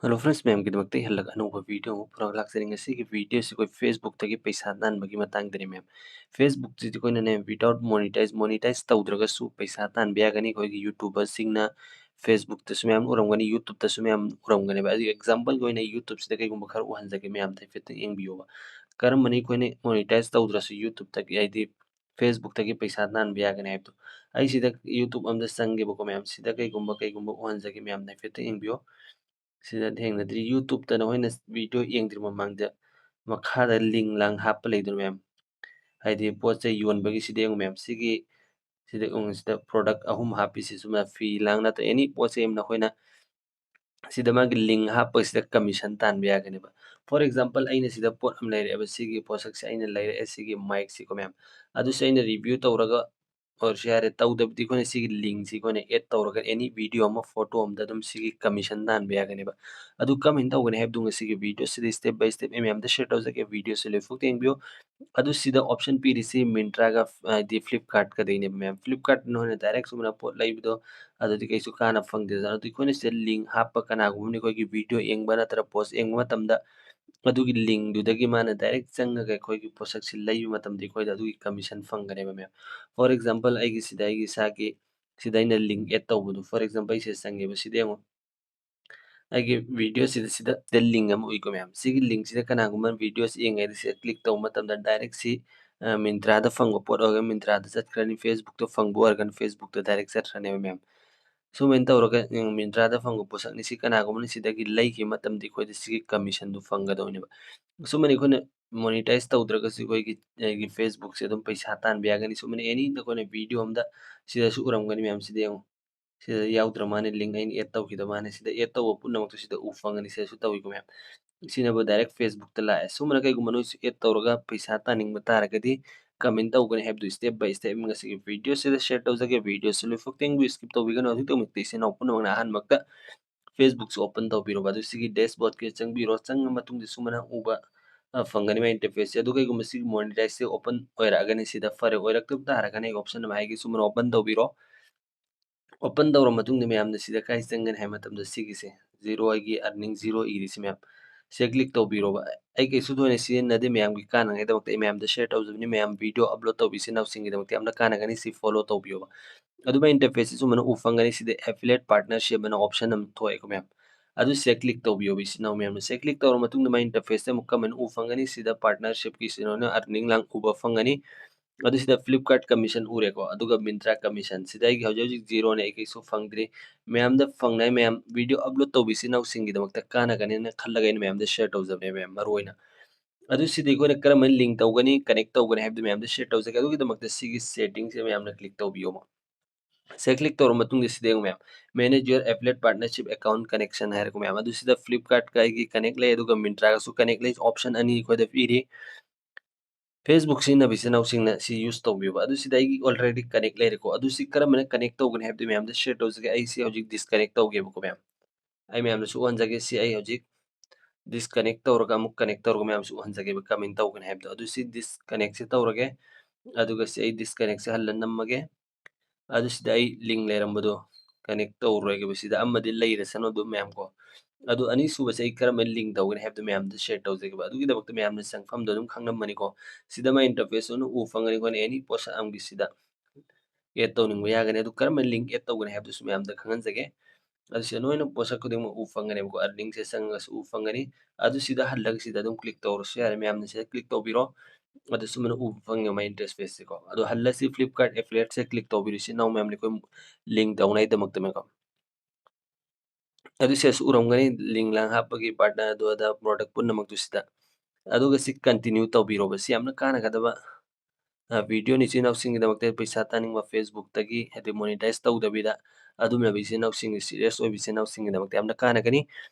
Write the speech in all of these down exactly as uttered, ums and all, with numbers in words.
Hello friends, ꯃꯌꯥꯝꯒꯤꯗꯃꯛꯇ ꯑꯩ ꯍꯜꯂꯛ ꯑꯅꯧꯕ video ꯑꯃ ꯄꯨꯔꯛ ꯂꯥꯛꯆꯔꯤ꯫ ꯉꯁꯤꯒꯤ video ꯑꯁꯤ ꯑꯩꯈꯣꯏ Facebook ꯇꯒꯤ ꯄꯩꯁꯥ ꯇꯥꯟꯕꯒꯤ ꯃꯇꯥꯡꯗꯅꯤ ꯃꯌꯥꯝ꯫ Facebook ꯁꯤꯗꯤ ꯑꯩꯈꯣꯏꯅꯅꯦ, without monetize, monetize ꯇꯧꯗ꯭ꯔꯒꯁꯨ ꯄꯩꯁꯥ ꯇꯥꯟꯕ ꯌꯥꯒꯅꯤ꯫ ꯑꯩꯈꯣꯏꯒꯤ YouTuber ꯁꯤꯡꯅ Facebook ꯇꯁꯨ ꯃꯌꯥꯝ ꯎꯔꯝꯒꯅꯤ, YouTube ꯇꯁꯨ ꯃꯌꯥꯝ ꯎꯔꯝꯒꯅꯦꯕ꯫ ꯑꯗꯨꯒꯤ example ꯒꯤ ꯑꯣꯏꯅ YouTube ꯁꯤꯗ ꯀꯩꯒꯨꯝꯕ ꯈꯔ ꯎꯍꯟꯖꯒꯦ, ꯃꯌꯥꯝꯗ ꯍꯥꯏꯐꯦꯠꯇꯪ ꯌꯦꯡꯕꯤꯌꯣꯕ꯫ ꯀꯔꯝꯕꯅ ꯑꯩꯈꯣꯏꯅ monetize ꯇꯧꯗ꯭ꯔꯁꯨ YouTube ꯇꯒꯤ, ꯍꯥꯏꯗꯤ Facebook ꯇꯒꯤ ꯄꯩꯁꯥ ꯇꯥꯟꯕ ꯌꯥꯒꯅꯤ ꯍꯥꯏꯕꯗꯣ꯫ ꯑꯩ ꯁꯤꯗ YouTube ꯑꯝꯗ ꯆꯪꯒꯦꯕꯀꯣ ꯃꯌꯥꯝ, ꯁꯤꯗ ꯀꯩꯒꯨꯝꯕ, ꯀꯩꯒꯨꯝꯕ ꯎꯍꯟꯖꯒꯦ, ꯃꯌꯥꯝꯅ ꯍꯥꯏꯐꯦꯠꯇꯪ ꯌꯦꯡꯕꯤꯌꯣ꯫ ꯁꯤꯗ ꯊꯦꯡꯅꯗ꯭ꯔꯤ꯫ YouTube ꯇ ꯅꯈꯣꯏꯅ video ꯌꯦꯡꯗ꯭ꯔꯤ ꯃꯃꯥꯡꯗ ꯃꯈꯥꯗ link ꯂꯥꯡ ꯍꯥꯞꯄ ꯂꯩꯗꯅ ꯃꯌꯥꯝ, ꯍꯥꯏꯗꯤ ꯄꯣꯠ ꯆꯩ ꯌꯣꯟꯕꯒꯤ꯫ ꯁꯤꯗ ꯌꯦꯡꯉꯨ ꯃꯌꯥꯝ, ꯁꯤꯒꯤ, ꯁꯤꯗ ꯌꯦꯡꯉꯨ, ꯁꯤꯗ product ꯑꯍꯨꯝ ꯍꯥꯞꯄꯤꯁꯤ ꯁꯨꯝꯅ ꯐꯤ ꯂꯥꯡ ꯅꯠꯇ꯭ꯔ any ꯄꯣꯠ ꯆꯩ ꯑꯃ ꯅꯈꯣꯏꯅ ꯁꯤꯗ ꯃꯥꯒꯤ link ꯍꯥꯞꯄꯒ ꯁꯤꯗ commission ꯇꯥꯟꯕ ꯌꯥꯒꯅꯦꯕ꯫ For example, ꯑꯩꯅ ꯁꯤꯗ ꯄꯣꯠ ꯑꯃ ꯂꯩꯔꯛꯑꯦꯕ, ꯁꯤꯒꯤ ꯄꯣꯠꯁꯛꯁꯦ ꯑꯩꯅ ꯂꯩꯔꯛꯑꯦ, ꯁꯤꯒꯤ mic ꯁꯤꯀꯣ ꯃꯌꯥꯝ꯫ ꯑꯗꯨꯁꯨ ꯑꯩꯅ review ꯇꯧꯔꯒ ꯑꯣꯏꯔꯁꯨ ꯌꯥꯔꯦ, ꯇꯧꯗꯕꯗꯤ ꯑꯩꯈꯣꯏꯅ ꯁꯤꯒꯤ link ꯁꯤ ꯑꯩꯈꯣꯏꯅ add ꯇꯧꯔꯒ any video ꯑꯃ, photo ꯑꯃꯗ ꯑꯗꯨꯝ ꯁꯤꯒꯤ commission ꯇꯥꯟꯕ ꯌꯥꯒꯅꯦꯕ꯫ ꯑꯗꯨ ꯀꯃꯥꯏꯅ ꯇꯧꯒꯅꯤ ꯍꯥꯏꯕꯗꯨ ꯉꯁꯤꯒꯤ video ꯁꯤꯗ step by step ꯑꯩ ꯃꯌꯥꯝꯗ share ꯇꯧꯖꯒꯦ꯫ Video ꯁꯤ ꯂꯣꯏꯐꯥꯎ ꯌꯦꯡꯕꯤꯌꯨ꯫ ꯑꯗꯨ ꯁꯤꯗ option ꯄꯤꯔꯤꯁꯤ Myntra ꯒ, ꯍꯥꯏꯗꯤ Flipkart ꯀꯗꯩꯅꯦꯕ ꯃꯌꯥꯝ꯫ Flipkart ꯅꯈꯣꯏꯅ direct ꯁꯨꯃꯥꯏꯅ ꯄꯣꯠ ꯂꯩꯕꯗꯣ, ꯑꯗꯨꯗꯤ ꯀꯩꯁꯨ ꯀꯥꯟꯅꯕ ꯐꯪꯗꯦꯗꯅ꯫ ꯑꯗꯨ ꯑꯩꯈꯣꯏꯅ ꯁꯤꯗ link ꯍꯥꯞꯄ, ꯀꯅꯥꯒꯨꯝꯕ ꯑꯃꯅ ꯑꯩꯈꯣꯏꯒꯤ video ꯌꯦꯡꯕ ꯅꯠꯇ꯭ꯔꯒ post ꯌꯦꯡꯕ ꯃꯇꯝꯗ ꯑꯗꯨꯒꯤ link ꯗꯨꯗꯒꯤ ꯃꯥꯅ direct ꯆꯪꯉꯒ ꯑꯩꯈꯣꯏꯒꯤ ꯄꯣꯠꯁꯛꯁꯤ ꯂꯩꯕ ꯃꯇꯝꯗ ꯑꯩꯈꯣꯏꯗ ꯑꯗꯨꯒꯤ commission ꯐꯪꯒꯅꯦꯕ ꯃꯌꯥꯝ꯫ For example, ꯑꯩꯒꯤ ꯁꯤꯗ, ꯑꯩꯒꯤ ꯏꯁꯥꯒꯤ ꯁꯤꯗ ꯑꯩꯅ link add ꯇꯧꯕꯗꯣ, for example, ꯑꯩ ꯁꯤꯗ ꯆꯪꯒꯦꯕ, ꯁꯤꯗ ꯌꯦꯡꯉꯣ, ꯑꯩꯒꯤ video ꯁꯤꯗ, ꯁꯤꯗ link ꯑꯃ ꯎꯏꯀꯣ ꯃꯌꯥꯝ꯫ ꯁꯤꯒꯤ link ꯁꯤꯗ ꯀꯅꯥꯒꯨꯝꯕ video ꯁꯤ ꯌꯦꯡꯉꯦ ꯍꯥꯏꯗꯤ ꯁꯤꯗ click ꯇꯧꯕ ꯃꯇꯝꯗ direct ꯁꯤ, ꯑ, Myntra ꯗ ꯐꯪꯕ ꯄꯣꯠ ꯑꯣꯏꯔꯒꯅ Myntra ꯗ ꯆꯠꯈ꯭ꯔꯅꯤ, Facebook ꯇ ꯐꯪꯕ ꯑꯣꯏꯔꯒꯅ Facebook ꯇ direct ꯆꯠꯈ꯭ꯔꯅꯦꯕ ꯃꯌꯥꯝ꯫ ꯁꯨꯃꯥꯏꯅ ꯇꯧꯔꯒ, ꯎꯝ, Myntra ꯗ ꯐꯪꯕ ꯄꯣꯠꯁꯛꯅꯤ꯫ ꯁꯤ ꯀꯅꯥꯒꯨꯝꯕꯅ ꯁꯤꯗꯒꯤ ꯂꯩꯈꯤꯕ ꯃꯇꯝꯗ ꯑꯩꯈꯣꯏꯗ ꯁꯤꯒꯤ commission ꯗꯨ ꯐꯪꯒꯗꯧꯅꯦꯕ꯫ ꯑꯁꯨꯃꯥꯏꯅ ꯑꯩꯈꯣꯏꯅ monetize ꯇꯧꯗ꯭ꯔꯒꯁꯨ ꯑꯩꯈꯣꯏꯒꯤ, ꯑꯩꯒꯤ Facebook ꯁꯦ ꯑꯗꯨꯝ ꯄꯩꯁꯥ ꯇꯥꯟꯕ ꯌꯥꯒꯅꯤ꯫ ꯁꯨꯃꯥꯏꯅ any ꯅꯈꯣꯏꯅ video ꯑꯃꯗ, ꯁꯤꯗꯁꯨ ꯎꯔꯝꯒꯅꯤ ꯃꯌꯥꯝ, ꯁꯤꯗ ꯌꯦꯡꯉꯣ꯫ ꯁꯤꯗ ꯌꯥꯎꯗ꯭ꯔ ꯃꯥꯜꯂꯦ, link ꯑꯩꯅ add ꯇꯧꯈꯤꯗꯕ ꯃꯥꯜꯂꯦ꯫ ꯁꯤꯗ add ꯇꯧꯕ ꯄꯨꯝꯅꯃꯛꯇꯨ ꯁꯤꯗ ꯎ ꯐꯪꯒꯅꯤ꯫ ꯁꯤꯗꯁꯨ ꯇꯧꯏꯀꯣ ꯃꯌꯥꯝ꯫ ꯁꯤꯅꯕꯨ direct Facebook ꯇ ꯂꯥꯛꯑꯦ꯫ ꯁꯨꯃꯥꯏꯅ ꯀꯩꯒꯨꯝꯕ ꯅꯣꯏꯁꯨ add ꯇꯧꯔꯒ ꯄꯩꯁꯥ ꯇꯥꯅꯤꯡꯕ ꯇꯥꯔꯒꯗꯤ comment ꯇꯧꯒꯅꯤ ꯍꯥꯏꯕꯗꯨ step by step ꯉꯁꯤꯒꯤ video ꯁꯤꯗ share ꯇꯧꯖꯒꯦ꯫ Video ꯁꯤ ꯂꯣꯏꯐꯥꯎ ꯌꯦꯡꯕꯤꯌꯨ, skip ꯇꯧꯕꯤꯒꯅꯨ꯫ ꯑꯗꯨꯒꯤꯗꯃꯛꯇ ꯏꯆꯤꯟ ꯏꯅꯥꯎ ꯄꯨꯝꯅꯃꯛꯅ ꯑꯍꯥꯟꯕꯃꯛꯇ Facebook ꯁꯤ open ꯇꯧꯕꯤꯔꯣꯕ꯫ ꯑꯗꯨ ꯁꯤꯒꯤ dashboard ꯀꯤ ꯆꯪꯕꯤꯔꯣ꯫ ꯆꯪꯉ ꯃꯇꯨꯡꯗ ꯁꯨꯃꯥꯏꯅ ꯎꯕ, ꯑ, ꯐꯪꯒꯅꯤ ꯃꯥꯒꯤ interface ꯁꯦ꯫ ꯑꯗꯨ ꯀꯩꯒꯨꯝꯕ ꯁꯤꯒꯤ monetize ꯁꯦ open ꯑꯣꯏꯔꯛꯑꯒꯅꯤ ꯁꯤꯗ, ꯐꯔꯦ, ꯑꯣꯏꯔꯛꯇꯕ ꯇꯥꯔꯒꯅ ꯑꯩ option ꯑꯃ ꯍꯥꯏꯒꯦ, ꯁꯨꯃꯥꯏꯅ open ꯇꯧꯕꯤꯔꯣ꯫ ꯑꯣꯄꯟ ꯇꯧꯔ ꯃꯇꯨꯡꯗ ꯃꯌꯥꯝꯅ ꯁꯤꯗ ꯀꯥꯏ ꯆꯪꯒꯅꯤ ꯍꯥꯏꯕ ꯃꯇꯝꯗ ꯁꯤꯒꯤꯁꯦ ꯖꯤꯔꯣ ꯑꯩꯒꯤ ꯑꯥꯔꯅꯤꯡ ꯖꯤꯔꯣ ꯏꯔꯤꯁꯤ ꯃꯌꯥꯝ ꯁꯤꯗ ꯀ꯭ꯂꯤꯛ ꯇꯧꯕꯤꯔꯣꯕ꯫ ꯑꯩ ꯀꯩꯁꯨ ꯊꯣꯏꯅ ꯁꯤꯖꯤꯟꯅꯗꯦ, ꯃꯌꯥꯝꯒꯤ ꯀꯥꯟꯅꯉꯥꯏꯗꯃꯛꯇ ꯑꯩ ꯃꯌꯥꯝꯗ ꯁꯤꯌꯔ ꯇꯧꯖꯕꯅꯤ꯫ ꯃꯌꯥꯝ ꯚꯤꯗꯤꯑꯣ ꯑꯞꯂꯣꯗ ꯇꯧꯕ ꯏꯆꯤꯟ ꯏꯅꯥꯎꯁꯤꯡꯒꯤꯗꯃꯛꯇ ꯌꯥꯝꯅ ꯀꯥꯟꯅꯒꯅꯤ꯫ ꯁꯤ ꯐꯣꯂꯣ ꯇꯧꯕꯤꯌꯣꯕ꯫ ꯑꯗꯨꯃꯥꯏꯅ ꯏꯟꯇꯔꯐꯦꯁꯁꯤ ꯁꯨꯃꯥꯏꯅ ꯎ ꯐꯪꯒꯅꯤ꯫ ꯁꯤꯗ ꯑꯦꯐꯤꯂꯦꯠ ꯄꯥꯔꯠꯅꯔꯁꯤꯞ ꯑꯅ ꯑꯣꯞꯁꯟ ꯑꯃ ꯊꯣꯛꯑꯦꯀꯣ ꯃꯌꯥꯝ, ꯑꯗꯨ ꯁꯤꯗ ꯀ꯭ꯂꯤꯛ ꯇꯧꯕꯤꯌꯣꯕ ꯏꯆꯤꯟ ꯏꯅꯥꯎ ꯃꯌꯥꯝꯅ꯫ ꯁꯤꯗ ꯀ꯭ꯂꯤꯛ ꯇꯧꯔ ꯃꯇꯨꯡꯗ ꯃꯥꯏ ꯏꯟꯇꯔꯐꯦꯁꯁꯦ ꯑꯃꯨꯛ ꯀꯃꯥꯏꯅ ꯎ ꯐꯪꯒꯅꯤ? ꯁꯤꯗ ꯄꯥꯔꯠꯅꯔꯁꯤꯞꯀꯤ ꯁꯤꯗ ꯑꯥꯔꯅꯤꯡ ꯂꯥꯡ ꯎꯕ ꯐꯪꯒꯅꯤ꯫ ꯑꯗꯨ ꯁꯤꯗ ꯐ꯭ꯂꯤꯞꯀꯥꯔꯠ ꯀꯃꯤꯁꯟ ꯎꯔꯦꯀꯣ, ꯑꯗꯨꯒ ꯃꯤꯟꯇ꯭ꯔꯥ ꯀꯃꯤꯁꯟ꯫ ꯁꯤꯗ ꯑꯩꯒꯤ ꯍꯧꯖꯤꯛ ꯍꯧꯖꯤꯛ ꯖꯤꯔꯣꯅꯦ, ꯑꯩ ꯀꯩꯁꯨ ꯐꯪꯗ꯭ꯔꯤ꯫ ꯃꯌꯥꯝꯗ ꯐꯪꯅꯉꯥꯏ, ꯃꯌꯥꯝ ꯚꯤꯗꯤꯑꯣ ꯑꯞꯂꯣꯗ ꯇꯧꯕ ꯏꯆꯤꯟ ꯏꯅꯥꯎꯁꯤꯡꯒꯤꯗꯃꯛꯇ ꯀꯥꯟꯅꯒꯅꯤꯅ ꯈꯜꯂꯒ ꯑꯩꯅ ꯃꯌꯥꯝꯗ ꯁꯤꯌꯔ ꯇꯧꯖꯕꯅꯦ ꯃꯌꯥꯝ, ꯃꯔꯨ ꯑꯣꯏꯅ꯫ ꯑꯗꯨ ꯁꯤꯗ ꯑꯩꯈꯣꯏꯅ ꯀꯔꯝꯕ ꯂꯤꯡ ꯇꯧꯒꯅꯤ, ꯀꯅꯦꯛ ꯇꯧꯒꯅꯤ ꯍꯥꯏꯕꯗꯨ ꯃꯌꯥꯝꯗ ꯁꯤꯌꯔ ꯇꯧꯖꯒꯦ꯫ ꯑꯗꯨꯒꯤꯗꯃꯛꯇ ꯁꯤꯒꯤ ꯁꯦꯇꯤꯡꯁꯦ ꯃꯌꯥꯝꯅ ꯀ꯭ꯂꯤꯛ ꯇꯧꯕꯤꯌꯣꯕ꯫ ꯁꯤꯗ ꯀ꯭ꯂꯤꯛ ꯇꯧꯔ ꯃꯇꯨꯡꯗ ꯁꯤꯗ ꯌꯦꯡꯉꯨ ꯃꯌꯥꯝ, Manage your affiliate partnership account connection ꯍꯥꯏꯔꯦꯀꯣ ꯃꯌꯥꯝ꯫ ꯑꯗꯨ ꯁꯤꯗ ꯐ꯭ꯂꯤꯞꯀꯥꯔꯠꯀ ꯑꯩꯒꯤ ꯀꯅꯦꯛ ꯂꯩ, ꯑꯗꯨꯒ ꯃꯤꯟꯇ꯭ꯔꯥꯒꯁꯨ ꯀꯅꯦꯛ ꯂꯩ, ꯑꯣꯞꯁꯟ ꯑꯅꯤ ꯑꯩꯈꯣꯏꯗ ꯄꯤꯔꯤ꯫ ꯐꯦꯁꯕꯨꯛ ꯁꯤꯖꯤꯟꯅꯕ ꯏꯆꯤꯟ ꯏꯅꯥꯎꯁꯤꯡꯅ ꯁꯤ ꯌꯨꯁ ꯇꯧꯕꯤꯌꯨꯕ꯫ ꯑꯗꯨ ꯁꯤꯗ ꯑꯩꯒꯤ already ꯀꯅꯦꯛ ꯂꯩꯔꯦꯀꯣ꯫ ꯑꯗꯨ ꯁꯤ ꯀꯔꯝꯕꯅ ꯀꯅꯦꯛ ꯇꯧꯒꯅꯤ ꯍꯥꯏꯕꯗꯨ ꯃꯌꯥꯝꯗ ꯁꯤꯌꯔ ꯇꯧꯖꯒꯦ꯫ ꯑꯩ ꯁꯤ ꯍꯧꯖꯤꯛ ꯗꯤꯁꯀꯅꯦꯛ ꯇꯧꯒꯦꯕꯀꯣ ꯃꯌꯥꯝ꯫ ꯑꯩ ꯃꯌꯥꯝꯗꯁꯨ ꯎꯍꯟꯖꯒꯦ꯫ ꯁꯤ ꯑꯩ ꯍꯧꯖꯤꯛ ꯗꯤꯁꯀꯅꯦꯛ ꯇꯧꯔꯒ ꯑꯃꯨꯛ ꯀꯅꯦꯛ ꯇꯧꯔꯒ ꯃꯌꯥꯝꯁꯨ ꯎꯍꯟꯖꯒꯦꯕ ꯀꯃꯥꯏꯅ ꯇꯧꯒꯅꯤ ꯍꯥꯏꯕꯗꯣ꯫ ꯑꯗꯨ ꯁꯤ ꯗꯤꯁꯀꯅꯦꯛꯁꯦ ꯇꯧꯔꯒꯦ꯫ ꯑꯗꯨꯒ ꯁꯤ ꯑꯩ ꯗꯤꯁꯀꯅꯦꯛꯁꯦ ꯍꯜꯂ ꯅꯝꯃꯒꯦ꯫ ꯑꯗꯨ ꯁꯤꯗ ꯑꯩ ꯂꯤꯡ ꯂꯩꯔꯝꯕꯗꯣ ꯀꯅꯦꯛ ꯇꯧꯔꯣꯏꯒꯦꯕ꯫ ꯁꯤꯗ ꯑꯃꯗꯤ ꯂꯩꯔꯁꯅꯨ ꯑꯗꯨꯝ ꯃꯌꯥꯝ ꯀꯣ꯫ ꯑꯗꯨ ꯑꯅꯤꯁꯨꯕꯁꯦ ꯑꯩ ꯀꯔꯝꯕ ꯂꯤꯡ ꯇꯧꯒꯅꯤ ꯍꯥꯏꯕꯗꯣ ꯃꯌꯥꯝꯗ ꯁꯤꯌꯔ ꯇꯧꯖꯒꯦꯕ꯫ ꯑꯗꯨꯒꯤꯗꯃꯛꯇ ꯃꯌꯥꯝꯅ ꯆꯪꯐꯝꯗꯣ ꯑꯗꯨꯝ ꯈꯪꯂꯝꯃꯅꯤꯀꯣ꯫ ꯁꯤꯗ ꯃꯥꯏ ꯏꯟꯇꯔꯐꯦꯁ ꯑꯣꯏꯅ ꯎ ꯐꯪꯒꯅꯤ꯫ ꯑꯩꯈꯣꯏꯅ ꯑꯦꯅꯤ ꯄꯣꯠꯁꯛ ꯑꯃꯒꯤ ꯁꯤꯗ ꯑꯦꯗ ꯇꯧꯅꯤꯡꯕ ꯌꯥꯒꯅꯤ꯫ ꯑꯗꯨ ꯀꯔꯝꯕ ꯂꯤꯡ ꯑꯦꯗ ꯇꯧꯒꯅꯤ ꯍꯥꯏꯕꯗꯨꯁꯨ ꯃꯌꯥꯝꯗ ꯈꯪꯍꯟꯖꯒꯦ꯫ ꯑꯗꯨ ꯁꯤꯗ ꯂꯣꯏꯅ ꯄꯣꯠꯁꯛ ꯈꯨꯗꯤꯡꯃꯛ ꯎ ꯐꯪꯒꯅꯦꯕꯀꯣ, ꯑꯥꯔꯅꯤꯡꯁꯦ ꯆꯪꯉꯒꯁꯨ ꯎ ꯐꯪꯒꯅꯤ꯫ ꯑꯗꯨ ꯁꯤꯗ ꯍꯜꯂꯒ ꯁꯤꯗ ꯑꯗꯨꯝ ꯀ꯭ꯂꯤꯛ ꯇꯧꯔꯁꯨ ꯌꯥꯔꯦ꯫ ꯃꯌꯥꯝꯅ ꯁꯤꯗ ꯀ꯭ꯂꯤꯛ ꯇꯧꯕꯤꯔꯣ꯫ ꯑꯗꯨ ꯁꯨꯃꯥꯏꯅ ꯎꯕ ꯐꯪꯉꯦ ꯃꯥꯏ ꯏꯟꯇꯔꯐꯦꯁꯁꯦꯀꯣ꯫ ꯑꯗꯣ ꯍꯜꯂꯁꯤ ꯐ꯭ꯂꯤꯞꯀꯥꯔꯠ ꯑꯦꯐꯤꯂꯦꯠꯁꯦ ꯀ꯭ꯂꯤꯛ ꯇꯧꯕꯤꯔꯣ ꯏꯆꯤꯟ ꯏꯅꯥꯎ ꯃꯌꯥꯝꯅ ꯑꯩꯈꯣꯏ ꯂꯤꯡ ꯇꯧꯅꯉꯥꯏꯗꯃꯛꯇꯅꯦꯀꯣ꯫ ꯑꯗꯨ ꯁꯤꯗꯁꯨ ꯎꯔꯝꯒꯅꯤ ꯂꯤꯡ ꯂꯥꯡ ꯍꯥꯞꯄꯒꯤ ꯄꯥꯔꯠꯅꯔ ꯑꯗꯨ ꯑꯗꯥ ꯄ꯭ꯔꯣꯗꯛ ꯄꯨꯝꯅꯃꯛꯇꯨ ꯁꯤꯗ꯫ ꯑꯗꯨꯒ ꯁꯤ ꯀꯟꯇꯤꯅ꯭ꯌꯨ ꯇꯧꯕꯤꯔꯣꯕ꯫ ꯁꯤ ꯌꯥꯝꯅ ꯀꯥꯟꯅꯒꯗꯕ, ꯑ, ꯚꯤꯗꯤꯑꯣꯅꯤ ꯏꯆꯤꯟ ꯏꯅꯥꯎꯁꯤꯡꯒꯤꯗꯃꯛꯇ ꯄꯩꯁꯥ ꯇꯥꯅꯤꯡꯕ ꯐꯦꯁꯕꯨꯛꯇꯒꯤ ꯍꯥꯏꯗꯤ ꯃꯣꯅꯤꯇꯥꯏꯁ ꯇꯧꯗꯕꯤꯗ ꯑꯗꯨꯝꯂꯕ ꯏꯆꯤꯟ ꯏꯅꯥꯎꯁꯤꯡꯒꯤ, ꯁꯤꯔꯤꯌꯁ ꯑꯣꯏꯕ ꯏꯆꯤꯟ ꯏꯅꯥꯎꯁꯤꯡꯒꯤꯗꯃꯛꯇ ꯌꯥꯝꯅ ꯀꯥꯟꯅꯒꯅꯤ꯫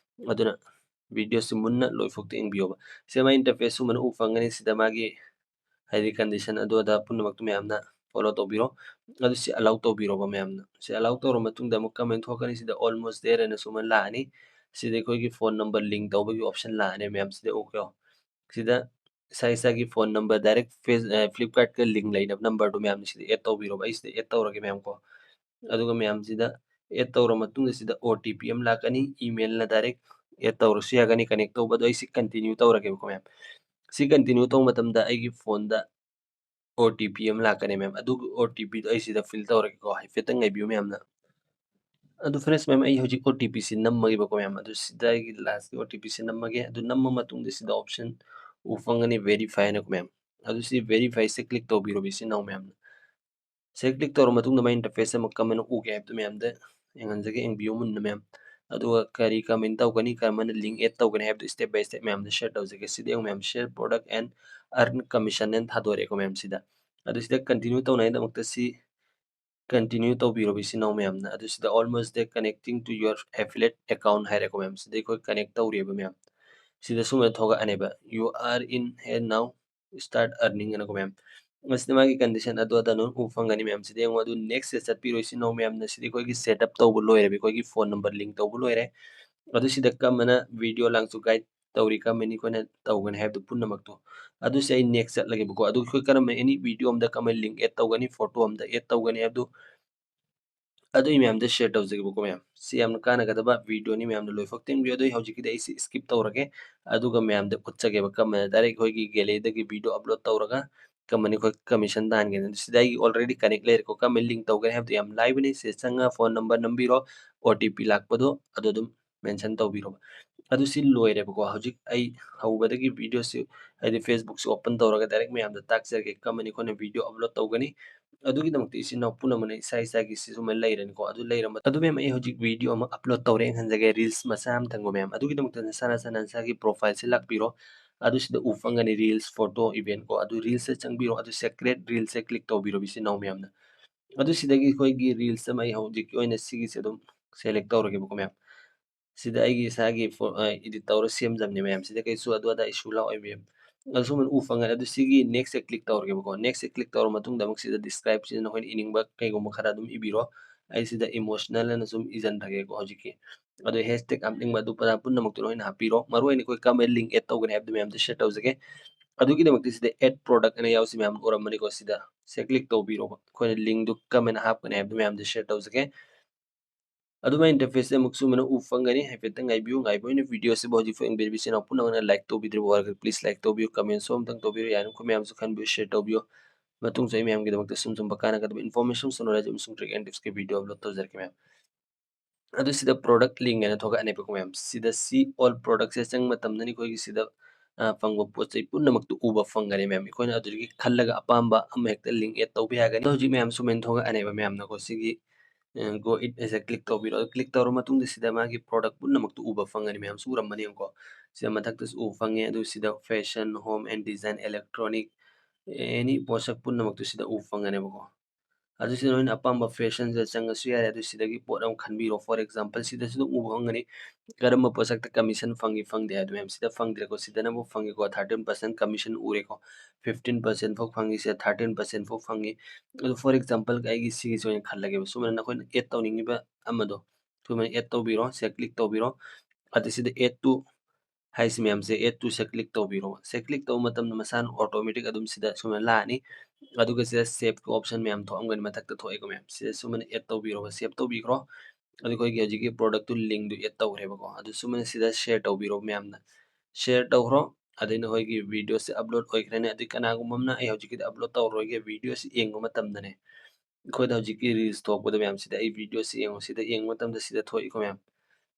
ꯑꯗꯨꯅ ꯚꯤꯗꯤꯑꯣꯁꯤ ꯃꯨꯟꯅ ꯂꯣꯏꯐꯥꯎꯇ ꯌꯦꯡꯕꯤꯌꯣꯕ꯫ ꯁꯤ ꯃꯥꯏ ꯏꯟꯇꯔꯐꯦꯁ ꯁꯨꯃꯥꯏꯅ ꯎ ꯐꯪꯒꯅꯤ꯫ ꯁꯤꯗ ꯃꯥꯒꯤ ꯍꯥꯏꯗꯤ ꯀꯟꯗꯤꯁꯟ ꯑꯗꯨ ꯑꯗꯥ ꯄꯨꯝꯅꯃꯛꯇꯨ ꯃꯌꯥꯝꯅ ꯐꯣꯂꯣ ꯇꯧꯕꯤꯔꯣ꯫ ꯑꯗꯨ ꯁꯤ ꯑꯂꯥꯎ ꯇꯧꯕꯤꯔꯣꯕ ꯃꯌꯥꯝꯅ꯫ ꯁꯤ ꯑꯂꯥꯎ ꯇꯧꯔ ꯃꯇꯨꯡꯗ ꯑꯃꯨꯛ ꯀꯃꯦꯟ ꯊꯣꯛꯀꯅꯤ꯫ ꯁꯤꯗ almost there ꯍꯥꯏꯅ ꯁꯨꯃꯥꯏꯅ ꯂꯥꯛꯑꯅꯤ꯫ ꯁꯤꯗ ꯑꯩꯈꯣꯏꯒꯤ ꯐꯣꯟ ꯅꯝꯕꯔ ꯂꯤꯡ ꯇꯧꯕꯒꯤ ꯑꯣꯞꯁꯟ ꯂꯥꯛꯑꯅꯤ ꯃꯌꯥꯝ꯫ ꯁꯤꯗ ꯑꯣꯀꯦ꯫ ꯁꯤꯗ ꯏꯁꯥ ꯏꯁꯥꯒꯤ ꯐꯣꯟ ꯅꯝꯕꯔ ꯗꯥꯏꯔꯦꯛ ꯐꯦꯁ-, ꯑ, ꯐ꯭ꯂꯤꯞꯀꯥꯔꯠꯀ ꯂꯤꯡ ꯂꯩꯅꯕ ꯅꯝꯕꯔꯗꯨ ꯃꯌꯥꯝꯅ ꯁꯤꯗ ꯑꯦꯗ ꯇꯧꯕꯤꯔꯣꯕ꯫ ꯑꯩ ꯁꯤꯗ ꯑꯦꯗ ꯇꯧꯔꯒꯦ ꯃꯌꯥꯝ ꯀꯣ꯫ ꯑꯗꯨꯒ ꯃꯌꯥꯝꯁꯤꯗ add ꯇꯧꯔ ꯃꯇꯨꯡꯗ ꯁꯤꯗ OTP ꯑꯃ ꯂꯥꯛꯀꯅꯤ, emailꯅ direct add ꯇꯧꯔꯁꯨ ꯌꯥꯒꯅꯤ connect ꯇꯧꯕ꯫ ꯑꯗꯣ ꯑꯩ ꯁꯤ continue ꯇꯧꯔꯒꯦꯕꯀꯣ ꯃꯌꯥꯝ꯫ ꯁꯤ continue ꯇꯧꯕ ꯃꯇꯝꯗ ꯑꯩꯒꯤ phoneꯗ OTP ꯑꯃ ꯂꯥꯛꯀꯅꯤ ꯃꯌꯥꯝ꯫ ꯑꯗꯨꯒꯤ OTPꯗꯣ ꯑꯩ ꯁꯤꯗ fill ꯇꯧꯔꯒꯦꯀꯣ, ꯍꯥꯏꯐꯦꯠꯇꯪ ꯉꯥꯏꯕꯤꯌꯨ ꯃꯌꯥꯝꯅ꯫ ꯑꯗꯨ first ꯃꯌꯥꯝ, ꯑꯩ ꯍꯧꯖꯤꯛ OTPꯁꯤ ꯅꯝꯃꯒꯦꯕꯀꯣ ꯃꯌꯥꯝ꯫ ꯑꯗꯨ ꯁꯤꯗ ꯑꯩꯒꯤ lastꯀꯤ OTPꯁꯤ ꯅꯝꯃꯒꯦ꯫ ꯑꯗꯨ ꯅꯝꯃ ꯃꯇꯨꯡꯗ ꯁꯤꯗ option ꯎ ꯐꯪꯒꯅꯤ verify ꯍꯥꯏꯅꯀꯣ ꯃꯌꯥꯝ꯫ ꯑꯗꯨ ꯁꯤ verifyꯁꯦ click ꯇꯧꯕꯤꯔꯣ ꯏꯆꯤꯟ ꯏꯅꯥꯎ ꯃꯌꯥꯝꯅ꯫ ꯁꯤ click ꯇꯧꯔ ꯃꯇꯨꯡꯗ ꯃꯥꯏ interface ꯑꯃ ꯀꯃꯥꯏꯅ ꯎꯒꯦ ꯍꯥꯏꯕꯗꯨ ꯃꯌꯥꯝꯗ ꯌꯦꯡꯍꯟꯖꯒꯦ, ꯌꯦꯡꯕꯤꯌꯨ ꯃꯨꯟꯅ ꯃꯌꯥꯝ꯫ ꯑꯗꯨꯒ ꯀꯔꯤ ꯀꯃꯥꯏꯅ ꯇꯧꯒꯅꯤ, ꯀꯔꯝꯕꯅ link add ꯇꯧꯒꯅꯤ ꯍꯥꯏꯕꯗꯨ step by step ꯃꯌꯥꯝꯗ share ꯇꯧꯖꯒꯦ꯫ ꯁꯤꯗ ꯌꯦꯡꯉꯨ ꯃꯌꯥꯝ, share product and earn commission ꯍꯥꯏꯅ ꯊꯥꯗꯣꯔꯛꯑꯦꯀꯣ ꯃꯌꯥꯝ ꯁꯤꯗ꯫ ꯑꯗꯨ ꯁꯤꯗ continue ꯇꯧꯅꯉꯥꯏꯗꯃꯛꯇ ꯁꯤ continue ꯇꯧꯕꯤꯔꯣ ꯏꯆꯤꯟ ꯏꯅꯥꯎ ꯃꯌꯥꯝꯅ꯫ ꯑꯗꯨ ꯁꯤꯗ almost there connecting to your affiliate account ꯍꯥꯏꯔꯦꯀꯣ ꯃꯌꯥꯝ꯫ ꯁꯤꯗ ꯑꯩꯈꯣꯏ connect ꯇꯧꯔꯦꯕ ꯃꯌꯥꯝ꯫ ꯁꯤꯗ ꯁꯨꯃꯥꯏꯅ ꯊꯣꯛꯂꯛꯑꯅꯦꯕ, "You are in here now, start earning" ꯍꯥꯏꯅꯀꯣ ꯃꯌꯥꯝ꯫ ꯃꯁꯤꯗ ꯃꯥꯒꯤ condition ꯑꯗꯨ ꯑꯗꯥ ꯂꯣꯏ ꯎ ꯐꯪꯒꯅꯤ ꯃꯌꯥꯝ꯫ ꯁꯤꯗ ꯌꯦꯡꯉꯣ, ꯑꯗꯨ next ꯆꯠꯄꯤꯔꯣ ꯏꯆꯤꯟ ꯏꯅꯥꯎ ꯃꯌꯥꯝꯅ꯫ ꯁꯤꯗꯤ ꯑꯩꯈꯣꯏꯒꯤ setup ꯇꯧꯕ ꯂꯣꯏꯔꯦꯕ, ꯑꯩꯈꯣꯏꯒꯤ phone number link ꯇꯧꯕ ꯂꯣꯏꯔꯦ꯫ ꯑꯗꯨ ꯁꯤꯗ ꯀꯔꯝꯕꯅ video ꯂꯥꯡꯁꯨ guide ꯇꯧꯔꯤ, ꯀꯔꯝꯕꯅꯤ ꯑꯩꯈꯣꯏꯅ ꯇꯧꯒꯅꯤ ꯍꯥꯏꯕꯗꯨ ꯄꯨꯝꯅꯃꯛꯇꯣ꯫ ꯑꯗꯨ ꯁꯤ ꯑꯩ next ꯆꯠꯂꯒꯦꯕꯀꯣ꯫ ꯑꯗꯨ ꯑꯩꯈꯣꯏ ꯀꯔꯝꯕ any video ꯑꯃꯗ ꯀꯔꯝꯕ link add ꯇꯧꯒꯅꯤ, photo ꯑꯃꯗ add ꯇꯧꯒꯅꯤ ꯍꯥꯏꯕꯗꯨ ꯑꯗꯨ ꯑꯩ ꯃꯌꯥꯝꯗ share ꯇꯧꯖꯒꯦꯕꯀꯣ ꯃꯌꯥꯝ꯫ ꯁꯤ ꯌꯥꯝꯅ ꯀꯥꯟꯅꯒꯗꯕ videoꯅꯤ, ꯃꯌꯥꯝꯅ ꯂꯣꯏꯐꯥꯎ ꯌꯦꯡꯕꯤꯌꯨ꯫ ꯑꯗꯨ ꯑꯩ ꯍꯧꯖꯤꯛꯀꯤꯗꯤ ꯑꯩ ꯁꯤ skip ꯇꯧꯔꯒꯦ, ꯑꯗꯨꯒ ꯃꯌꯥꯝꯗ ꯎꯠꯆꯒꯦꯕ ꯀꯔꯝꯕꯅ direct ꯑꯩꯈꯣꯏꯒꯤ galleryꯗꯒꯤ video upload ꯇꯧꯔꯒ ꯀꯔꯝꯕꯅ ꯑꯩꯈꯣꯏ commission ꯇꯥꯟꯒꯅꯤ꯫ ꯑꯗꯨ ꯁꯤꯗ ꯑꯩꯒꯤ already connect ꯂꯩꯔꯦꯀꯣ, ꯀꯔꯝꯕ link ꯇꯧꯒꯅꯤ ꯍꯥꯏꯕꯗꯨ ꯌꯥꯝ ꯂꯥꯏꯕꯅꯤ꯫ ꯁꯤꯗ ꯆꯪꯉꯒ phone number ꯅꯝꯕꯤꯔꯣ, OTP ꯂꯥꯛꯄꯗꯣ ꯑꯗꯨ ꯑꯗꯨꯝ mention ꯇꯧꯕꯤꯔꯣꯕ꯫ ꯑꯗꯨ ꯁꯤ ꯂꯣꯏꯔꯦꯕꯀꯣ꯫ ꯍꯧꯖꯤꯛ ꯑꯩ ꯍꯧꯕꯗꯒꯤ videoꯁꯤ, ꯍꯥꯏꯗꯤ Facebookꯁꯤ open ꯇꯧꯔꯒ direct ꯃꯌꯥꯝꯗ ꯇꯥꯛꯆꯔꯒꯦ ꯀꯔꯝꯕꯅ ꯑꯩꯈꯣꯏꯅ video upload ꯇꯧꯒꯅꯤ꯫ ꯑꯗꯨꯒꯤꯗꯃꯛꯇ ꯏꯆꯤꯟ ꯏꯅꯥꯎ ꯄꯨꯝꯅꯃꯛꯅ ꯏꯁꯥ ꯏꯁꯥꯒꯤ ꯁꯤꯁꯨꯃ ꯂꯩꯔꯅꯤꯀꯣ꯫ ꯑꯗꯨ ꯂꯩꯔ ꯃꯇꯨꯡ, ꯑꯗꯨ ꯃꯌꯥꯝ, ꯑꯩ ꯍꯧꯖꯤꯛ video ꯑꯃ upload ꯇꯧꯔꯦ, ꯌꯦꯡꯍꯟꯖꯒꯦ, reels ꯃꯆꯥ ꯑꯃꯇꯪꯀꯣ ꯃꯌꯥꯝ꯫ ꯑꯗꯨꯒꯤꯗꯃꯛꯇ ꯅꯁꯥ ꯅꯁꯥ ꯅꯁꯥꯒꯤ profileꯁꯤ ꯂꯥꯛꯄꯤꯔꯣ꯫ ꯑꯗꯨ ꯁꯤꯗ ꯎ ꯐꯪꯒꯅꯤ reels, photo, event ꯀꯣ꯫ ꯑꯗꯨ reelsꯇ ꯆꯪꯕꯤꯔꯣ, ꯑꯗꯨ secret reelsꯁꯦ click ꯇꯧꯕꯤꯔꯣ ꯏꯆꯤꯟ ꯏꯅꯥꯎ ꯃꯌꯥꯝꯅ꯫ ꯑꯗꯨ ꯁꯤꯗꯒꯤ ꯑꯩꯈꯣꯏꯒꯤ reels ꯑꯃ ꯑꯩ ꯍꯧꯖꯤꯛꯀꯤ ꯑꯣꯏꯅ ꯁꯤꯒꯤꯁꯦ ꯑꯗꯨꯝ select ꯇꯧꯔꯒꯦꯕꯀꯣ ꯃꯌꯥꯝ꯫ ꯁꯤꯗ ꯑꯩꯒꯤ ꯏꯁꯥꯒꯤ ꯐꯣ-, ꯑ, edit ꯇꯧꯔ ꯁꯦꯝꯖꯕꯅꯦ ꯃꯌꯥꯝ꯫ ꯁꯤꯗ ꯀꯩꯁꯨ ꯑꯗꯨ ꯑꯗꯥ issue ꯂꯥꯛꯑꯣꯏ ꯃꯌꯥꯝ꯫ ꯑꯗꯨ ꯁꯨꯝ ꯎ ꯐꯪꯒꯅꯤ꯫ ꯑꯗꯨ ꯁꯤꯒꯤ nextꯁꯦ click ꯇꯧꯔꯒꯦꯕꯀꯣ꯫ Nextꯁꯦ click ꯇꯧꯔ ꯃꯇꯨꯡꯗ ꯑꯃꯨꯛ ꯁꯤꯗ describeꯁꯤꯗ ꯅꯈꯣꯏꯅ ꯏꯅꯤꯡꯕ ꯀꯩꯒꯨꯝꯕ ꯈꯔ ꯑꯗꯨꯝ ꯏꯕꯤꯔꯣ꯫ ꯑꯩ ꯁꯤꯗ emotional ꯑꯅ ꯁꯨꯝ ꯏꯖꯟꯈ꯭ꯔꯒꯦꯀꯣ ꯍꯧꯖꯤꯛꯀꯤ꯫ ꯑꯗꯨ hashtag ꯍꯥꯞꯅꯤꯡꯕ ꯑꯗꯨ ꯄꯗꯥ ꯄꯨꯝꯅꯃꯛꯇꯨ ꯂꯣꯏꯅ ꯍꯥꯞꯄꯤꯔꯣ꯫ ꯃꯔꯨꯑꯣꯏꯅ ꯑꯩꯈꯣꯏ ꯀꯔꯝꯕ link add ꯇꯧꯒꯅꯤ ꯍꯥꯏꯕꯗꯨ ꯃꯌꯥꯝꯗ share ꯇꯧꯖꯒꯦ꯫ ꯑꯗꯨꯒꯤꯗꯃꯛꯇ ꯁꯤꯗ add product ꯑꯅ ꯌꯥꯎꯁꯤ ꯃꯌꯥꯝ ꯎꯔꯝꯃꯅꯤꯀꯣ꯫ ꯁꯤꯗ ꯁꯦ click ꯇꯧꯕꯤꯔꯣꯕ, ꯑꯩꯈꯣꯏꯅ link ꯗꯨ ꯀꯃꯥꯏꯅ ꯍꯥꯞꯀꯅꯤ ꯍꯥꯏꯕꯗꯨ ꯃꯌꯥꯝꯗ share ꯇꯧꯖꯒꯦ꯫ ꯑꯗꯨꯃꯥꯏꯅ interface ꯁꯦ ꯑꯃꯨꯛ ꯁꯨꯃꯥꯏꯅ ꯎ ꯐꯪꯒꯅꯤ꯫ ꯍꯥꯏꯐꯦꯠꯇꯪ ꯉꯥꯏꯕꯤꯌꯨ꯫ ꯉꯥꯏꯕ ꯑꯣꯏꯅ video ꯁꯤꯕꯨ ꯍꯧꯖꯤꯛ ꯐꯥꯎ ꯌꯦꯡꯕꯤꯔꯤꯕ ꯏꯆꯤꯟ ꯏꯅꯥꯎ ꯄꯨꯝꯅꯃꯛꯅ like ꯇꯧꯕꯤꯗ꯭ꯔꯤꯕ ꯑꯣꯏꯔꯒꯗꯤ please like ꯇꯧꯕꯤꯌꯨ, comment ꯁꯨ ꯑꯃꯨꯛꯇꯪ ꯇꯧꯕꯤꯌꯨ, ꯌꯥꯔꯤꯕꯃꯈꯩ ꯃꯌꯥꯝꯁꯨ ꯈꯟꯕꯤꯌꯨ, share ꯇꯧꯕꯤꯌꯨ꯫ ꯃꯇꯨꯡꯁꯨ ꯑꯩ ꯃꯌꯥꯝꯒꯤꯗꯃꯛꯇ ꯁꯨꯝ ꯁꯨꯝ ꯃꯀꯥꯟꯅꯒꯗꯕ information ꯑꯃꯁꯨꯡ knowledge ꯑꯃꯁꯨꯡ trick and tips ꯀꯤ video upload ꯇꯧꯖꯔꯛꯀꯦ ꯃꯌꯥꯝ꯫ ꯑꯗꯨ ꯁꯤꯗ product link ꯍꯥꯏꯅ ꯊꯣꯛꯂꯛꯑꯅꯦꯕꯀꯣ ꯃꯌꯥꯝ꯫ ꯁꯤꯗ see all products ꯁꯦ ꯆꯪꯕ ꯃꯇꯝꯗꯅꯤ ꯑꯩꯈꯣꯏꯒꯤ ꯁꯤꯗ, ꯑ, ꯐꯪꯕ ꯄꯣꯠ ꯆꯩ ꯄꯨꯝꯅꯃꯛꯇꯨ ꯎꯕ ꯐꯪꯒꯅꯤ ꯃꯌꯥꯝ꯫ ꯑꯩꯈꯣꯏꯅ ꯑꯗꯨꯗꯒꯤ ꯈꯜꯂꯒ ꯑꯄꯥꯝꯕ ꯑꯃ ꯍꯦꯛꯇ link add ꯇꯧꯕ ꯌꯥꯒꯅꯤ꯫ ꯑꯗꯣ ꯍꯧꯖꯤꯛ ꯃꯌꯥꯝ ꯁꯨꯃꯥꯏꯅ ꯊꯣꯛꯂꯛꯑꯅꯦꯕ ꯃꯌꯥꯝꯅꯀꯣ꯫ ꯁꯤꯒꯤ, ꯑ, go it ꯁꯦ click ꯇꯧꯕꯤꯔꯣ꯫ ꯑꯗꯨ click ꯇꯧꯔ ꯃꯇꯨꯡꯗ ꯁꯤꯗ ꯃꯥꯒꯤ product ꯄꯨꯝꯅꯃꯛꯇꯨ ꯎꯕ ꯐꯪꯒꯅꯤ ꯃꯌꯥꯝꯁꯨ ꯎꯔꯝꯃꯅꯤꯕꯀꯣ꯫ ꯁꯤꯗ ꯃꯊꯛꯇꯁꯨ ꯎꯕ ꯐꯪꯉꯦ꯫ ꯑꯗꯨ ꯁꯤꯗ fashion, home and design, electronic, any ꯄꯣꯠꯁꯛ ꯄꯨꯝꯅꯃꯛꯇꯨ ꯁꯤꯗ ꯎꯕ ꯐꯪꯒꯅꯦꯕꯀꯣ꯫ ꯑꯗꯨ ꯁꯤꯗ ꯅꯣꯏꯅ ꯑꯄꯥꯝꯕ fashion ꯁꯦ ꯆꯪꯉꯁꯨ ꯌꯥꯔꯦ꯫ ꯑꯗꯨ ꯁꯤꯗꯒꯤ ꯄꯣꯠ ꯑꯃ ꯈꯟꯕꯤꯔꯣ꯫ For example ꯁꯤꯗꯁꯨ ꯑꯗꯨꯝ ꯎꯕ ꯐꯪꯒꯅꯤ ꯀꯔꯝꯕ ꯄꯣꯠꯁꯛꯇ commission ꯐꯪꯉꯤ ꯐꯪꯗꯦ ꯍꯥꯏꯗꯣ ꯃꯌꯥꯝ꯫ ꯁꯤꯗ ꯐꯪꯗ꯭ꯔꯦꯀꯣ꯫ ꯁꯤꯗꯅ ꯑꯃꯨꯛ ꯐꯪꯉꯤꯀꯣ, thirteen percent commission ꯎꯔꯦꯀꯣ꯫ Fifteen percent ꯐꯥꯎ ꯐꯪꯉꯤ, ꯁꯤꯗ thirteen percent ꯐꯥꯎ ꯐꯪꯉꯤ꯫ ꯑꯗꯨ for example ꯑꯩꯒꯤ ꯁꯤꯒꯤꯁꯦ ꯑꯣꯏꯅ ꯈꯜꯂꯒꯦꯕ꯫ ꯁꯨꯃꯥꯏꯅ ꯅꯈꯣꯏꯅ add ꯇꯧꯅꯤꯡꯉꯤꯕ ꯑꯃꯗꯣ ꯁꯨꯃꯥꯏꯅ add ꯇꯧꯕꯤꯔꯣ꯫ ꯁꯤꯗ click ꯇꯧꯕꯤꯔꯣ꯫ ꯑꯗꯨ ꯁꯤꯗ add to ꯍꯥꯏꯁꯤ ꯃꯌꯥꯝꯁꯦ add to ꯁꯦ click ꯇꯧꯕꯤꯔꯣ꯫ ꯁꯦ click ꯇꯧꯕ ꯃꯇꯝꯗ ꯃꯁꯥꯅ automatic ꯑꯗꯨꯝ ꯁꯤꯗ ꯁꯨꯃꯥꯏꯅ ꯂꯥꯛꯑꯅꯤ꯫ ꯑꯗꯨꯒ ꯁꯤꯗ save ꯀꯤ option ꯃꯌꯥꯝ ꯊꯣꯛꯑꯝꯒꯅꯤ, ꯃꯊꯛꯇ ꯊꯣꯛꯑꯦꯀꯣ ꯃꯌꯥꯝ꯫ ꯁꯤꯗ ꯁꯨꯃꯥꯏꯅ add ꯇꯧꯕꯤꯔꯣ, save ꯇꯧꯕꯤꯈ꯭ꯔꯣ꯫ ꯑꯗꯨ ꯑꯩꯈꯣꯏꯒꯤ ꯍꯧꯖꯤꯛꯀꯤ product ꯇꯨ link ꯗꯨ add ꯇꯧꯈ꯭ꯔꯦꯕꯀꯣ꯫ ꯑꯗꯨ ꯁꯨꯃꯥꯏꯅ ꯁꯤꯗ share ꯇꯧꯕꯤꯔꯣ ꯃꯌꯥꯝꯅ꯫ Share ꯇꯧꯈ꯭ꯔꯣ꯫ ꯑꯗꯩ ꯅꯈꯣꯏꯒꯤ video ꯁꯦ upload ꯑꯣꯏꯈ꯭ꯔꯅꯤ꯫ ꯑꯗꯨ ꯀꯅꯥꯒꯨꯝꯕ ꯑꯃꯅ ꯑꯩ ꯍꯧꯖꯤꯛꯀꯤꯗꯤ upload ꯇꯧꯔꯔꯣꯏꯒꯦ, video ꯁꯤ ꯌꯦꯡꯕ ꯃꯇꯝꯗꯅꯦ, ꯑꯩꯈꯣꯏꯗ ꯍꯧꯖꯤꯛꯀꯤ reels ꯊꯣꯛꯄꯗꯣ ꯃꯌꯥꯝ ꯁꯤꯗ ꯑꯩ video ꯁꯤ ꯌꯦꯡꯉꯣ꯫ ꯁꯤꯗ ꯌꯦꯡꯕ ꯃꯇꯝꯗ ꯁꯤꯗ ꯊꯣꯛꯏꯀꯣ ꯃꯌꯥꯝ꯫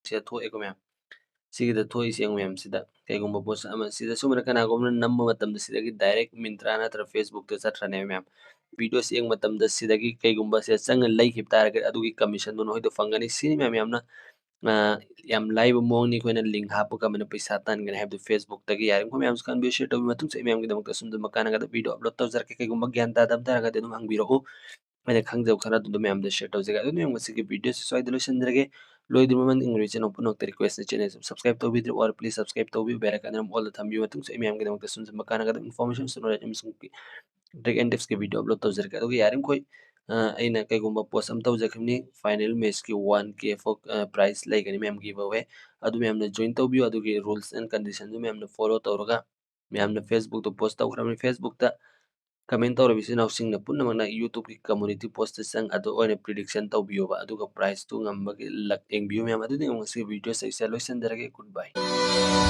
ꯁꯤꯗ ꯊꯣꯛꯑꯦꯀꯣ ꯃꯌꯥꯝ꯫ ꯁꯤꯒꯤꯗ ꯊꯣꯛꯏꯁꯦ ꯌꯦꯡꯉꯨ ꯃꯌꯥꯝ꯫ ꯁꯤꯗ ꯀꯩꯒꯨꯝꯕ ꯄꯣꯠꯁꯛ ꯑꯃ, ꯁꯤꯗ ꯁꯨꯃꯥꯏꯅ ꯀꯅꯥꯒꯨꯝꯕꯅ ꯅꯝꯕ ꯃꯇꯝꯗ ꯁꯤꯗꯒꯤ direct Myntra ꯅꯠꯇ꯭ꯔꯒ Facebook ꯇ ꯆꯠꯈ꯭ꯔꯅꯦꯕ ꯃꯌꯥꯝ꯫ Video ꯁꯤ ꯌꯦꯡꯕ ꯃꯇꯝꯗ ꯁꯤꯗꯒꯤ ꯀꯩꯒꯨꯝꯕ ꯁꯤꯗ ꯆꯪꯉ ꯂꯩꯈꯤꯕ ꯇꯥꯔꯒꯗꯤ ꯑꯗꯨꯒꯤ commission ꯗꯨ ꯅꯈꯣꯏꯗ ꯐꯪꯒꯅꯤ꯫ ꯁꯤꯅꯤ ꯃꯌꯥꯝ ꯌꯥꯝꯅ, ꯑ, ꯌꯥꯝ ꯂꯥꯏꯕ ꯃꯑꯣꯡꯅꯤ ꯑꯩꯈꯣꯏꯅ link ꯍꯥꯞꯄ ꯀꯃꯥꯏꯅ ꯄꯩꯁꯥ ꯇꯥꯟꯒꯅꯤ ꯍꯥꯏꯕꯗꯨ Facebook ꯇꯒꯤ꯫ ꯌꯥꯔꯤꯕꯃꯈꯩ ꯃꯌꯥꯝꯁꯨ ꯈꯟꯕꯤꯌꯨ, share ꯇꯧꯕꯤꯌꯨ꯫ ꯃꯇꯨꯡꯁꯨ ꯑꯩ ꯃꯌꯥꯝꯒꯤꯗꯃꯛꯇ ꯑꯁꯨꯝꯅ ꯃꯀꯥꯟꯅꯒꯗꯕ video upload ꯇꯧꯖꯔꯛꯀꯦ꯫ ꯀꯩꯒꯨꯝꯕ ꯒ꯭ꯌꯥꯟ ꯇꯥꯗꯕ ꯇꯥꯔꯒꯗꯤ ꯑꯗꯨꯝ ꯍꯪꯕꯤꯔꯛꯎ꯫ ꯑꯩꯅ ꯈꯪꯖꯕ ꯈꯔ ꯑꯗꯨꯗ ꯃꯌꯥꯝꯗ share ꯇꯧꯖꯒꯦ꯫ ꯑꯗꯨꯅ ꯌꯦꯡꯉꯨ, ꯉꯁꯤꯒꯤ video ꯁꯤ ꯁ꯭ꯋꯥꯏꯗ ꯂꯣꯏꯁꯤꯟꯖꯔꯒꯦ꯫ ꯂꯣꯏꯗ꯭ꯔꯤꯕ ꯃꯃꯥꯡꯗ ꯏꯪꯒ꯭ꯔꯦꯖꯤ channel ꯄꯨꯝꯅꯃꯛꯇ request ꯅꯤ, channel ꯁꯤ subscribe ꯇꯧꯕꯤꯗ꯭ꯔꯤꯕ ꯑꯣꯏꯔ please subscribe ꯇꯧꯕꯤꯌꯨ, bell icon ꯑꯃ all ꯗ ꯊꯝꯕꯤꯌꯨ꯫ ꯃꯇꯨꯡꯁꯨ ꯑꯩ ꯃꯌꯥꯝꯒꯤꯗꯃꯛꯇ ꯁꯨꯝ ꯁꯨꯝ ꯃꯀꯥꯟꯅꯒꯗꯕ information ꯑꯃꯁꯨꯡ knowledge ꯑꯃꯁꯨꯡ trick and tips ꯀꯤ video upload ꯇꯧꯖꯔꯛꯀꯦ꯫ ꯑꯗꯨꯒ ꯌꯥꯔꯤꯃꯈꯩ, ꯑ, ꯑꯩꯅ ꯀꯩꯒꯨꯝꯕ post ꯑꯃ ꯇꯧꯖꯈꯤꯕꯅꯤ, final match ꯀꯤ one K ꯐꯥꯎ, ꯑ, prize ꯂꯩꯒꯅꯤ ꯃꯌꯥꯝ giveaway꯫ ꯑꯗꯨ ꯃꯌꯥꯝꯅ join ꯇꯧꯕꯤꯌꯨ꯫ ꯑꯗꯨꯒꯤ rules and condition ꯗꯨ ꯃꯌꯥꯝꯅ follow ꯇꯧꯔꯒ ꯃꯌꯥꯝꯅ Facebook ꯇ post ꯇꯧꯈ꯭ꯔꯕꯅꯤ꯫ Facebook ꯇ comment ꯇꯧꯔꯕ ꯏꯆꯤꯟ ꯏꯅꯥꯎꯁꯤꯡꯅ ꯄꯨꯝꯅꯃꯛꯅ YouTube ꯀꯤ community post ꯇ ꯆꯪ ꯑꯗꯨ ꯑꯣꯏꯅ prediction ꯇꯧꯕꯤꯌꯣꯕ, ꯑꯗꯨꯒ prize ꯇꯨ ꯉꯝꯕꯒꯤ luck ꯌꯦꯡꯕꯤꯌꯨ ꯃꯌꯥꯝ꯫ ꯑꯗꯨꯗꯤ ꯉꯁꯤ video ꯁꯦ ꯑꯩꯁꯦ ꯂꯣꯏꯁꯤꯟꯖꯔꯒꯦ꯫ Good bye꯫